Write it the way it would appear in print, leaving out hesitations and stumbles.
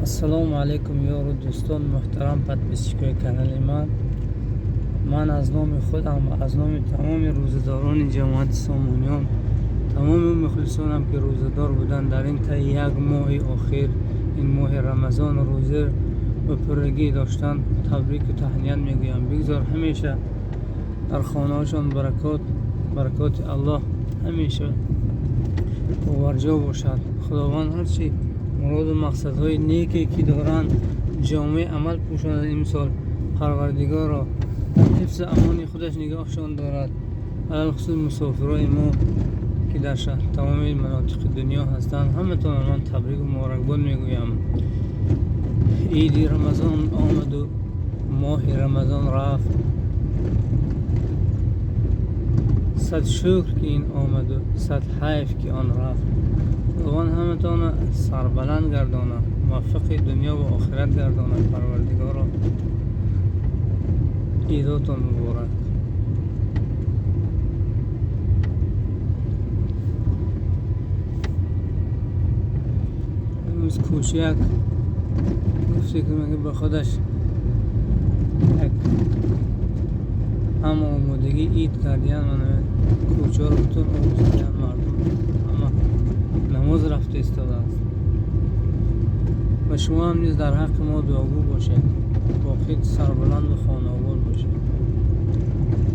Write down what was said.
Ассалому алайкум, ёру дӯстон, муҳтарам подписчикои канали ман. Ман аз номи худам ва аз номи тамоми рӯзадорони ҷамоати Сомониён, тамоми мухлисонам, ки рӯзадор буданд дар ин таи як моҳи охир, ин моҳи Рамазон, рӯза ба пуррагӣ доштан, табрику таҳният мегӯям. Бигзор ҳамеша дар хонаҳошон баракот, баракоти Аллоҳ ҳамеша поварҷо бошад. Худованд ҳарчи муроду мақсадҳои неке, ки доранд, ҷомаи амал пӯшонад. Имсол Парвардигоро дар ҳифзи амони худаш нигоҳшон дорад. Алалхусус мусофирои мо, ки дар тамоми манотиқи дунё ҳастанд, ҳаматонро ман табрику муборакбод мегӯям. Иди Рамазон омаду моҳи Рамазон рафт, сад шукр, ки ин омаду сад ҳайф, ки он рафт. Худованд ҳаматонро сарбаланд гардонад, муваффақи дунё ва охират гардонад. Парвардигоро, идотон муборак. Имрӯз кӯча як гуфте, ки ба худаш як ҳама омодагӣ ид кардиян. Кӯчаро бутун об задиян, мардум ҳама намоз рафта истодааст. Ва шумо ҳам низ дар ҳаққи мо дуогӯ бошед, боқӣ сарбаланду хонаобод.